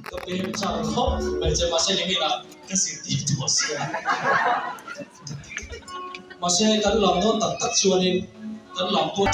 Ka pem chak khawp mai che mahse nimin ah ka zirtir tawh sia. Mahse kan lam dawn tak tak chuanin kan lam pawh.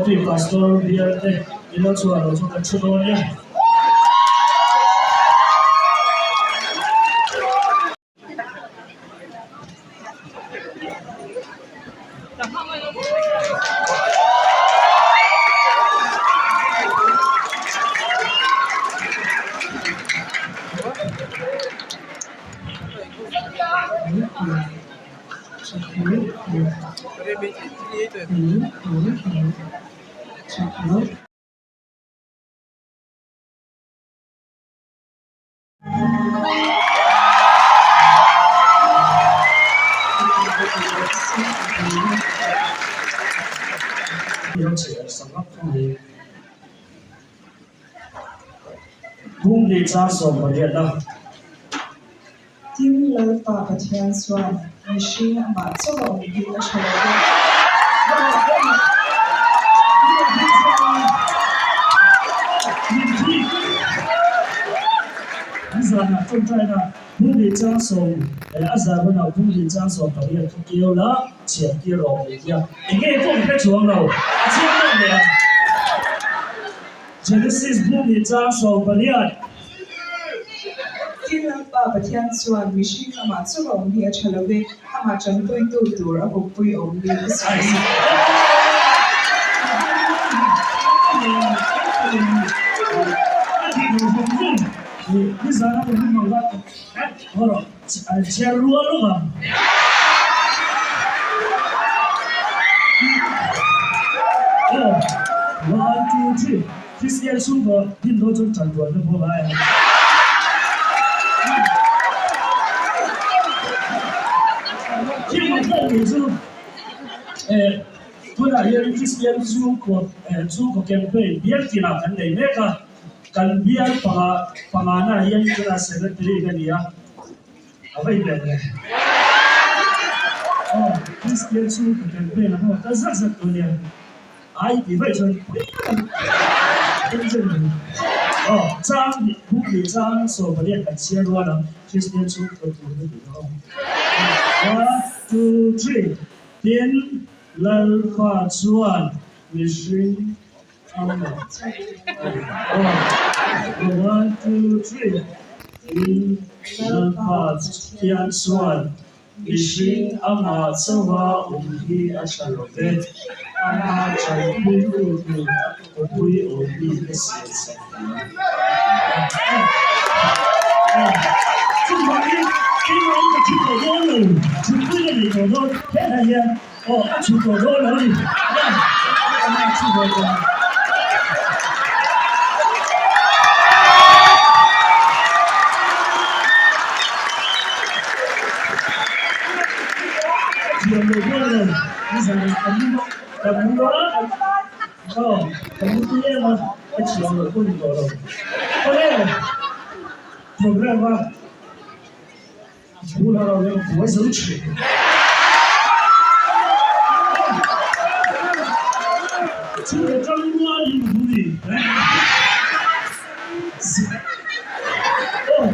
Deputy Pastor bial te in lo chhuah loh chu kan thu dawn nia. Bungli chang 18 a. Tin, Lalpa Pathian chuan mihring amah chauh a awm hi a tha lo ve. Nizanah tawngtaina Bungli chang sawm a zar hunah Bungli chang 18 kha keu la chhiar tir rawh tih hian enge pawh ka hre chuang lo a chhiar deuh leh ang. Genesis Bungli chang 18. Tin, Lalpa Pathian chuan mihring amah chauh a awm hi a tha lo ve, amah tanpuitu tur a kawppui awm mi ka sawi sak. One, two, three. Kristian chhungkaw din dawn chuan tan rualna pawh a ngai ang. Thil mak deuh mai chu eh tunah hian Kristian chhungkaw eh chhungkaw campaign bial tinah kan nei mek a, kan bial panga pangana hian tunah secretary ka ni a, a va inbel ve. Aw Kristian chhungkaw campaign a hmang ta zak zak tawh nia. Ai tih vaih chuan pui tak a engine ni. Aw chang hnih buk hnih chang 18 kan chhiar rual ang Kristian chhungkaw tur na tih kha aw. One two three Tin Lalpa chuan mihring amah aw One two three Tin Lalpa Pathian chuan Mihring amah chauha awm hi a tha lo ve, amah tanpuitu tur khawpui awm mi ka siam sak ang. Chuvangin keimah in ka thu tawh dawn lo, thutpui ka nei tawh dawn, hetah hian aw a thu tawh dawn lo a ni, amah a thu dawn lo. Thiam lo pawh ni lo, nizan kan mu kan mu a, aw kan mu tui em a, ka thiam lo pawh ni tawh lo. Awle program a bula lo leng buai zo thin. Chhungkaw tang rualin a hmu ni. Aw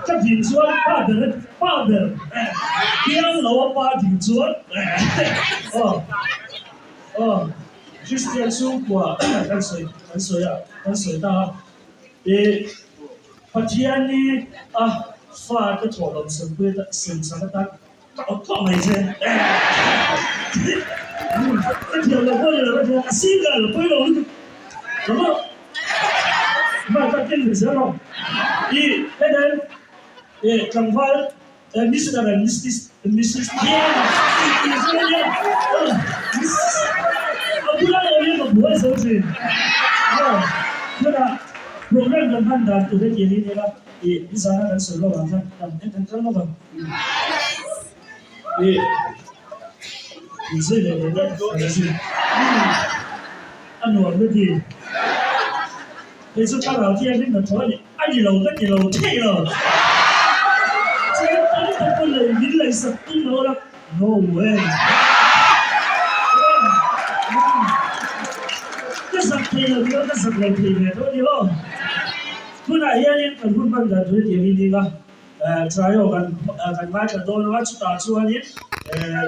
ka din chuan pa ber pa ber piang lo a pa din chuan aw aw Christian chhungkua kan sawi kan sawi a kan sawi ta a ih Pathian hi a fa te thawhlawm sawmpui atan sawmsak atan Ka awt tawh mai che. Ka thiam lo pawh ni lo ka thiam a single pawi lo lutuk. Ka maw? Mah ka ken ve zel rawh. I heten e tlangval Mister and Missis Missis Thiana tih chu a nia. A bula lo hian ka buai zo thin. Aw tunah program kan hman dan tur hetiang hi nia i nizana kan sawi lawk ang khan kan kan kal lawk ang. A nuam na ti. Hei chu thlarau thianghlim hnathawh a ni. A ni lo ka ti lo thei lo. Chuan tam tak pawn lei min leisak tum lo la. No way. Ka zak thei lo tih ka zak lo thei ve tawh a ni aw. Tunah hianin kan hun hman dan tur hi tiangin ding a. Trial kan kan ngaithla dawn a, chutah chuanin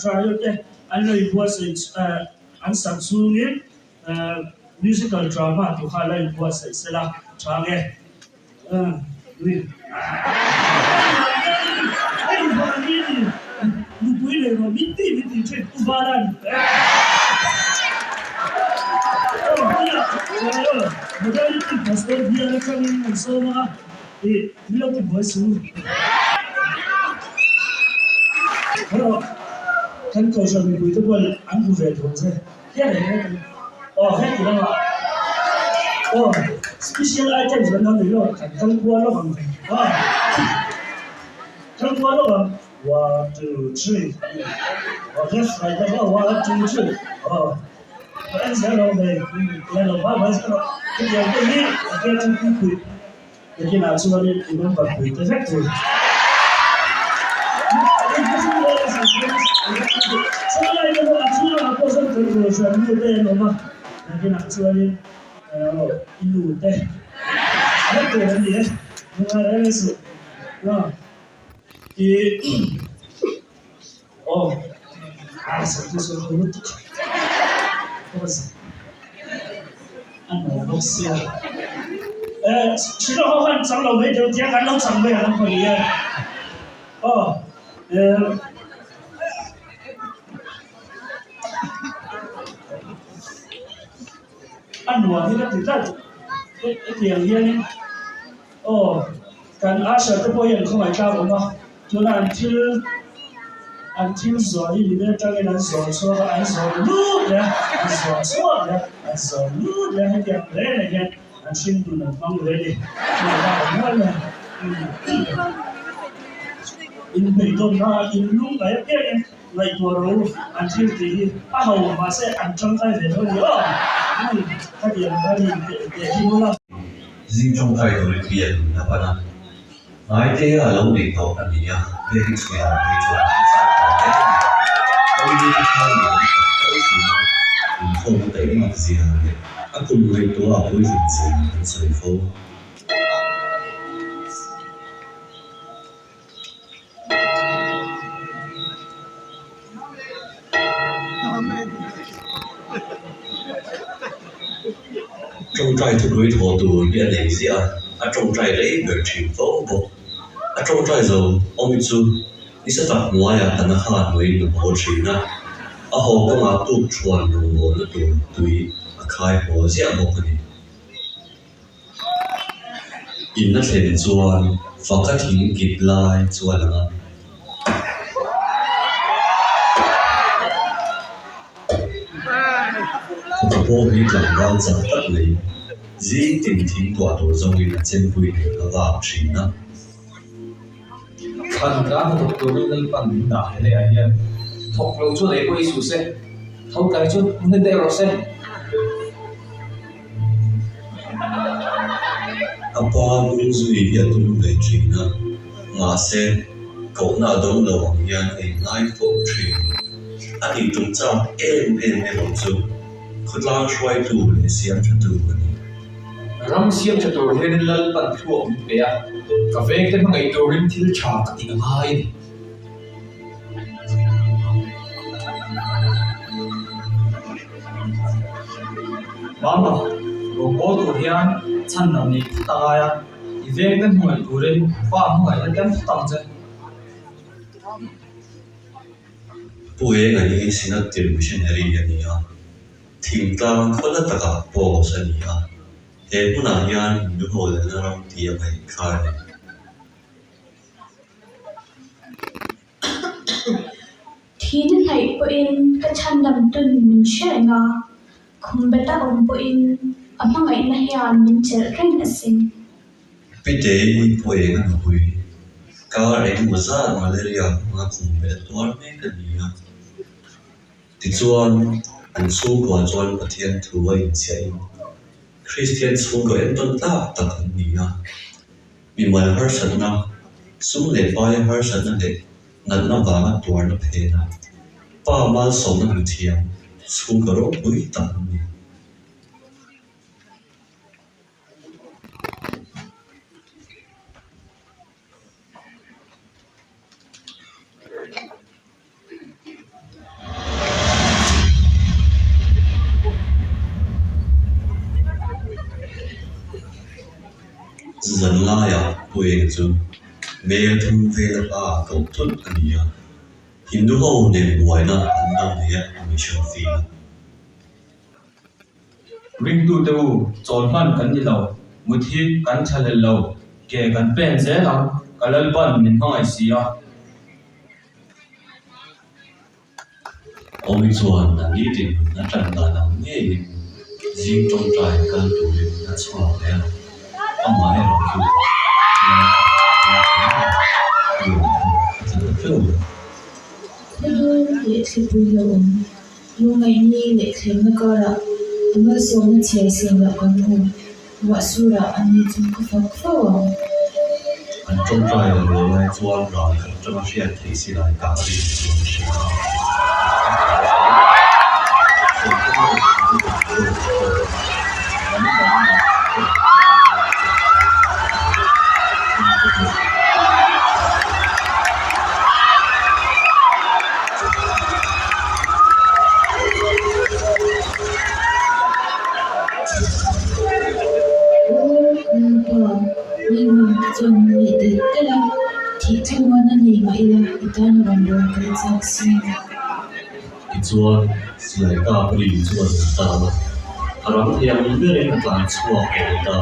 trial te an lo inbuatsaih An sak chhungin musical drama tih kha la inbuatsaih sela tha nge? Nupui leh rawh min ti min ti thin U Valan. Modality pastor bial atangin an sawm a, ih min lo ti buai su. Kan kohhran mipui te pawhin an hmu ve tur che. Aw heti lamah aw special items kan lo nei lawk kan kal kual lawk ang aw kal kual lawk ang one two three aw left right left aw one two three aw ka en zel lo hei tia lo bye bye zel rawh hetiang te hi a ke chu pui Nakinah chuanin i number pui te vek tur. Chulai te pawh a chhungah pawh sawn kan kohhran nu te an awm a, nakinah chuanin i nu te vek tur an ni e, nungai reng reng suh. I aw a sawi chu sawi ho lutuk a nuam bawk sia eh hrilh ho khan chang lo mai deuh tia kan lo chang mai ang pawh ni e aw eh a nuam hi ka ti tlat hetiang hianin aw kan usher te pawh hi an khawngaih tlak awm a. Tuna an thil an thil zawn hi mipui atangin an zawn chhuak a, an zawn lut leh a, an zawn chhuak leh a, an zawn lut leh a, hetiang reng reng hian an hring dun an hmang ve a ni. Chuvang a mual mai inbeidawnna inlung ngaih apiangin ngaihtuah ro an thil tih hi a ho mahse an tangkai ve tho a ni aw. Khatiang khan teh hi bawk a. Zing tawngtai turin biak in a pan a. Ngaite a lo nei tawh a ni a, Biakin chhui dan phei chuan a hre chiang tawh hle a ni. Awii te kha nuam tak fo thin a, inkhawm a daih mak zia leh a kum ngaihtuah a puitlin zia an sawi fo. Tawngtai thupui thaw tur hi a nei ziah a, a tawngtai rei ber thin fo bawk. A tawngtai zo awmi chu nisa tak hnuaiah kan a kha hnuaiin a haw thin a, a haw kawngah tuk thuan rawngbawlna tur tui a khai haw ziah bawk a ni. In a thlen chuan faka thing kip lai chu a lang a. Faka pawh hi tlangval chak tak mai zing tin thing tuah tur zawngin a chempui nen a vak thin a. Pan tlang hnathawk turin Lalpan min dah hle ah hian thawk lo chuan ei pawh i suh se, tho tlai chu hmun daih rawh se. A pa lung zui hi a tum ve thin a, mahse kohna a dawng lo ang hian a inngai fo thin. A tih tum chak em em erawh chu khawtlang hruaitu leh siam thatu a ni. Ram siam tha tur hianin Lalpan thluak min pe a, ka vengte hmangaih turin thil tha ka tih a ngai a ni. Mama, rawngbâwl tur hian chhan dang neih phut a ngai a, i vengte hmangaih turin pa hmangaihna tel phut ang che. Pu Enga hi Synod tir missionary a ni a. Thingtlang khaw la takah post a ni a, he hmunah hian Hindu ho lalna ram tia ngaih kha a ni. Thin hnaih pawhin ka chhandam tun min hre reng a, khum beta awm pawhin a hmangaihna hian min chelh reng asin. Pitei hi pawh eng a nupui kar engemaw zat malaria hmanga khum bet a tuar mek a ni a. Tichuan, an chhungkua chuan Pathian thu a inchhiahin Kristian chhungkaw entawn tlak tak an ni a. Mimal harsatna, sum leh paia harsatna leh natna vanga tuarna phena pa malsawmna hmu thiam chhungkaw ropui tak an ni. Mel thum vela hla koh thut a ni a, Hindu ho nen buaina an lo nei a mission field a. Ringtute u, chawl hman kan ni lo, mut hi kan thlahlel lo, ke kan pen zel ang, ka Lalpan min hmangaih si a. Awmi chuan a nitin a tan dan ang ngeiin zing tawngtai kal turin a chhuak leh a, amaherawh chu a tla ta feuh lo. Khawdul leh thlipui lo awm, lungngaihni leh thlemna karah a malsawmna chhiar sen loh kan hmu. Ruahsurah a ni chu ka fak fo ang. An tawngtai lo rual lai chuan ral khat atanga hriat theih si lai kah rin chu an hria a. Aw Lalpa, rilru te chuan min ngaih telh telh a, thih thlamuan a nei mah ila i tan rawnrawn ka la chak si. Tichuan, silai kap ri chu a zin ta a, a ram thei ang berin a tlan chhuak tawh ta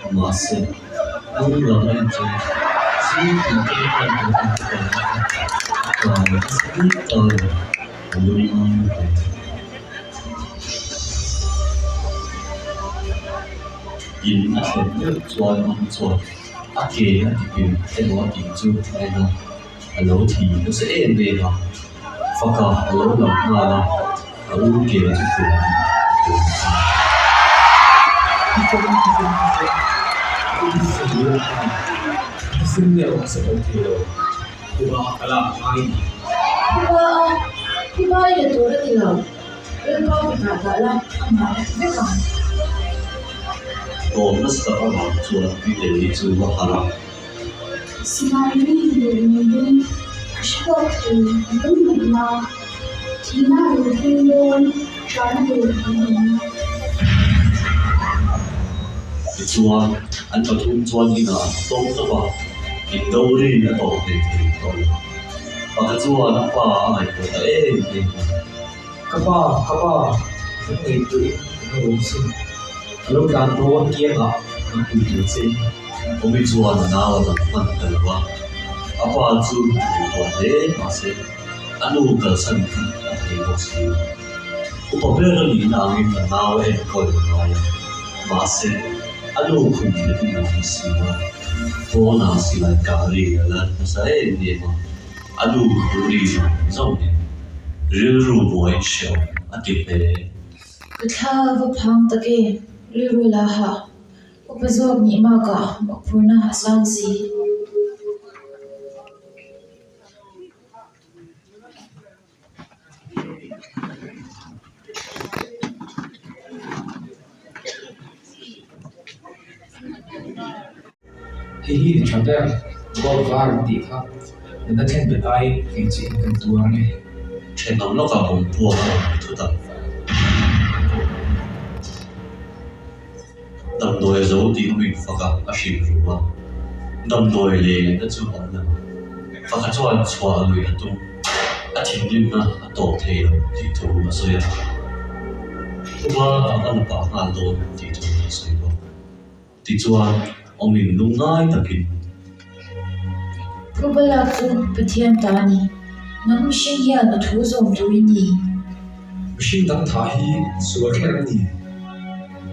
a, mahse, hnung lam a en chuan zing tin tawngtai tur a inti ta a, a tlan nasa bik ta lo, a lungngai hle. In a thlen deuh chuan awm chuan a ke a ti pil emaw a tih chu a en a, a lo thi nasa em em a, faka a lo lang nghal a, a u ke chu tlum a tlum a. Phuba a, phuba i la tur a ni lo. Lalpa kutah dah la, amah a ti vek ang. Tawm nasa tak avang chuan Peter-i chu a harh a. Silai mi leh meiin ka hre tawk thei lung ngaihna, thihna lo thleng dawn ṭahna tur kan awm a. Tichuan, an pathum chuan inah an tawm tawp a, indo ri a tawp hlei thei tawh lo. Pakhat chuan a pa a ngaihtuah ta em em a. Ka pa, ka pa, min ngaihtuahin ka lo awm sin. Ka lo tlan dawn kiangah kan pui tur che. Awmi chuan a nau a dang hman ta lo a, a pa chu ngaihtuah hle mahse a nu kalsan kha a thei bawk si lo. Upa ber a nihna angin a nau a enkawl a ngai a, mahse a nu khum betin a awm si a, pawnah silai kah ri a la nasa em em a, a nu khu ri zawng zawng nen rilru buai hrehawm a ti hle. Ka thla va phang tak e, rilru la hah. Upa zawk nih bakah mawhphurhna a sang si. Hei hi ni tha ber, gold var an tih kha nuna thlen bet aiin kei chiah in kan tuar ang e. Thenawm lawkah bawm puak a rawn ri thut a. Damdawi a zo tih awm in fak a, a hrilh ru a. Damdawi lei ngaihna chu a awm lo. Faka chuan chhuah lui a tum, a thinrimna a tawp thei lo tih thu a sawi a. Thuba a va la pah nghal dawn tih thu a sawi bawk. Tichuan, awmin lungngai takin. Phuba lak chu Pathian ta a ni. Nang mihring hian a thu zawm tur i ni. Mihring dang tha hi sual kher a ni.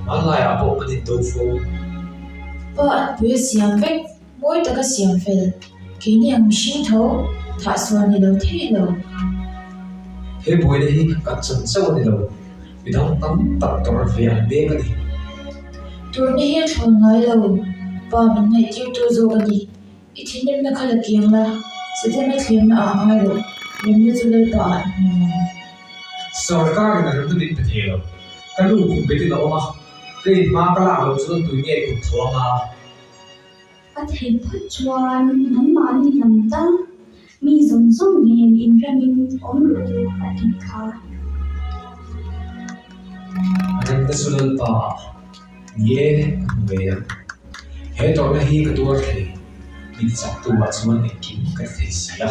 Hmanlaiah pawh kan indo fo. Pa an pui a siam vek, mawi taka siam fel. Keini ang mihring tho, thah sual ni lo thei lo. He buaina hi kan chan chauh a ni lo. Midang tam tak tawrh ve an mek a ni. Turna hi a thlawn ngai lo, pa min ngaihtirtu zawk a ni. I thinrimna kha la kiang la, Setana thlemna ah ngai rawh, remna chu Lalpa ah an hmu ang. Sorkarin a remna min pe thei lo, ka nu kum betin a awm a, ka inhma ka lak loh chuan tui nge kut tho anga? A theih phawt chuan nangmahni lam tal mi zawng zawng nen inremin awm rawh u a tih kha. Remna chu Lalpa ah ni e ka hmu ve ang. He tawrhna hi ka tuar thei. Min chaktu ah chuan engkim ka ti thei si a.